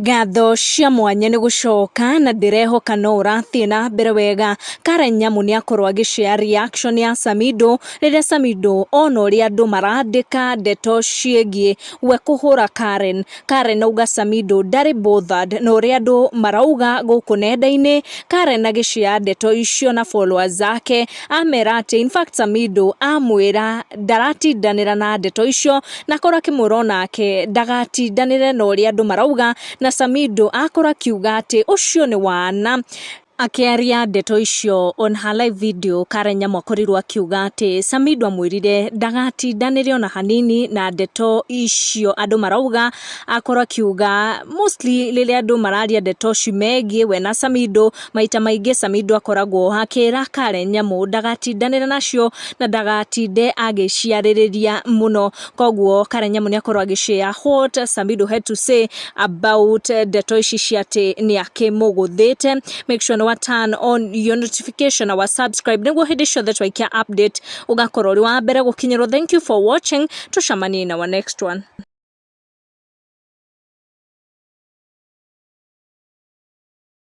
Ngatho cia mwanya nĩ gũcoka na ndĩrehoka no ũrathiĩ na mbere wega. Karen Nyamu nĩ akorwo agĩ share reaction ya Samido rĩrĩa Samido ona ũrĩa andũ marandĩka ndeto ciĩgiĩ we kũhũra Karen. Karen auga Samido ndarĩ bothered na ũrĩa andũ marauga gũkũ nenda-inĩ. Karen agĩ share ndeto icio na followers ake amera atĩ in fact Samido amwĩra ndaratindanĩra na ndeto icio na akorwo akĩmwĩra onake ndagatindanĩre na ũrĩa andũ marauga na Samido akorwo akiuga atĩ ũcio nĩ wana. Akĩaria ndeto icio on her live video, Karen Nyamu akorirwo akiuga atĩ Samido amwĩrire ndagatindanĩre ona hanini na ndeto icio andũ marauga, akorwo akiuga mostly rĩrĩa andũ mararia ndeto cimegiĩ we na Samido, maita maingĩ Samido akoragwo akĩra Karen Nyamu ndagatindanĩre nacio na ndagatinde agĩciarĩrĩria mũno. Koguo Karen Nyamu nĩ akorwo agĩ share what Samido had to say about ndeto ici cia atĩ nĩ akĩmũgũthĩte. Make sure nĩ wa turn on your notification na wa subscribe nĩguo hĩndĩ ciothe twaikia update ũgakorwo ũrĩ wa mbere gũkinyĩrwo. Thank you for watching, tũcemanie in our next one.